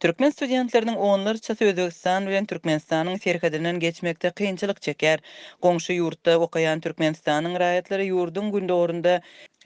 Türkmen studentleriniň onlarçasy Özbegistan bilen Türkmenistanyň serhedinden geçmekde kynçylyk çekýär. Goňşy ýurtda okaýan Türkmenistanyň raýatlary ýurduň gündogarynda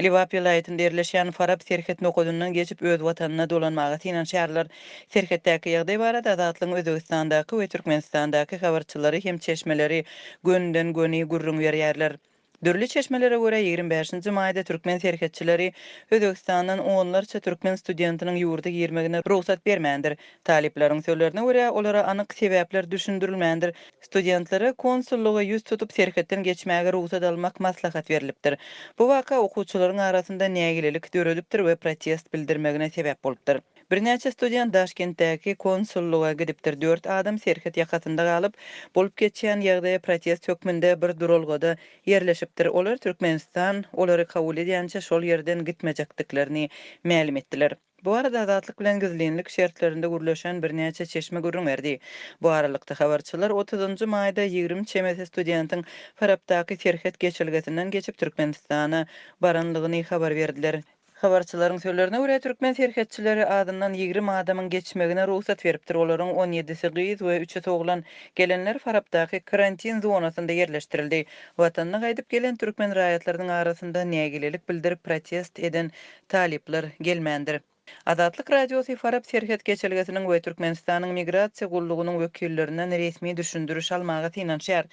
Lebap welaýatynda ýerleşýän Farap serhet nokadyndan geçip öz watanyna dolanmaga synanyşýarlar. Serhetdäki ýagdaý barada Azatlygyň Özbegistandaky we Türkmenistandaky habarçylary hem çeşmeleri gönüden-göni gürrüň berýärler. Dürli çeşmelere görä, 25-nji maýda türkmen serhetçileri Özbegistandan onlarça türkmen studentiniň ýurda girmegine rugsat bermändir. Talyplaryň sözlerine görä, olara anyk sebäpler düşündirilmändir. Studentlere konsullyga ýüz tutup serhetden geçmäge rugsat almak maslahat berlipdir. Bu waka okuwçylaryň arasynda nägilelik döredipdir we protest bildirmegine sebäp bolupdyr. Birnäçe student Daşkentdäki konsullyga gidipdir, dört adam serhet ýakasynda galyp, bolup geçýän ýagdaýa protest hökmünde bir duralgada ýerleşipdir. Olar Türkmenistan olary kabul edýänçä şol ýerden gitmejekdiklerini mälim etdiler. Bu barada Azatlyk bilen gizlinlik şertlerinde gürleşen birnäçe çeşme gürrüň berdi. Bu aralykda, habarçylar otuzynjy maýda 20 çemesi studentiň Farapdaky serhet geçelgesinden geçip Türkmenistana baranlygyny habar berdiler. Habarçylaryň sözlerine görä, türkmen serhetçileri azyndan 20 adamyň geçmegine rugsat beripdir, olaryň on ýedisi gyz we üçüsi oglan. Gelenler Farapdaky karantin zonasynda ýerleşdirildi. Watanyna gaýdyp gelen türkmen raýatlarynyň arasynda nägilelik bildirip protest eden talyplar gelmändir. Azatlyk Radiosy Farap serhet geçelgesiniň we Türkmenistanyň Migrasiýa gullugynyň wekillerinden resmi düşündiriş almaga synanyşýar.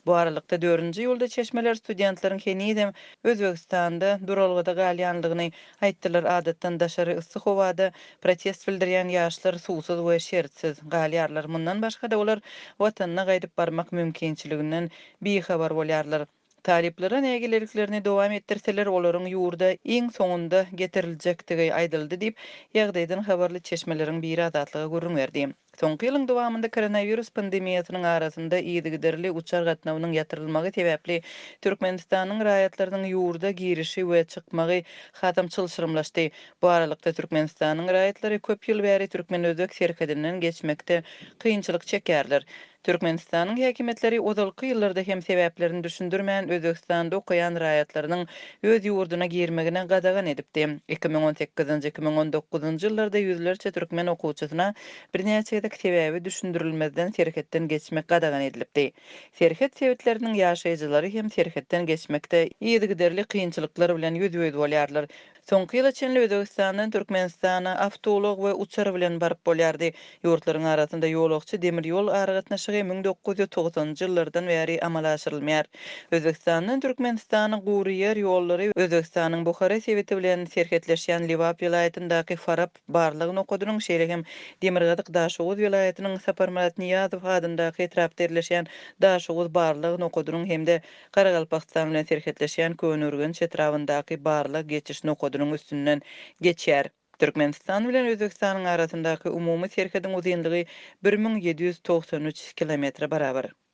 Bu aralykda, dördünji iýulda çeşmeler studentleriň henizem Özbegistanda duralgada galýandygyny aýtdylar, adatdan daşary yssy howada protest bildirýän ýaşlar suwsuz we şertsiz galýarlar. Mundan başga-da, olar watanyna gaýdyp barmak mümkinçiliginden bihabar bolýarlar. Talyplara nägileliklerini dowam etdirseler, olaryň ýurda iň soňunda getiriljekdigi aýdyldy diýip, ýagdaýdan habarly çeşmeleriň biri Azatlyga gürrüň berdi. Soňky ýylyň dowamynda koronawirus pandemiýasynyň arasynda yzygiderli uçar gatnawynyň ýatyrylmagy sebäpli Türkmenistanyň raýatlarynyň ýurda girişi we çykmagy hasam çylşyrymlaşdy. Bu aralykda, Türkmenistanyň raýatlary köp ýyl bäri türkmen-özbek serhedinden geçmekde kynçylyk çekýärler. Türkmenistanyň häkimiýetleri ozalky ýyllarda hem sebäplerini düşündirmän, Özbegistanda okaýan raýatlarynyň öz ýurduna girmegine gadagan edipdi. 2018-nji, 2019-njy ýyllarda ýüzlerçe türkmen okuwçysyna birnäçe gezek sebäbi düşündirilmezden serhetden geçmek gadagan edilipdi. Serhet sebitleriniň ýaşaýjylary hem serhetden geçmekde yzygiderli kynçylyklar bilen ýüzbe-ýüz bolýarlar. Soňky ýyla çenli Özbegistandan Türkmenistana awtoulag we uçar bilen baryp bolýardy. Ýurtlaryň arasynda ýolagçy demir ýol aragatnaşygy 1990-njy ýyllardan bäri amala aşyrylmaýar. Özbegistandan Türkmenistana gury ýer ýollary Özbegistanyň Buhara sebiti bilen serhetleşýän Lebap welaýatyndaky Farap barlag nokadynyň, şeýle hem Demirgazyk Daşoguz welaýatynyň Saparmyrat Nyýazow adyndaky etrapda ýerleşýän Daşoguz barlag nokadynyň hem-de Garagalpagystan bilen serhetleşýän Köneürgenç etrabyndaky barlag-geçiş nokadynyň üstünden geçýär. Türkmenistan bilen Özbegistanyň arasyndaky umumy serhediň uzynlygy 1793 kilometre barabar.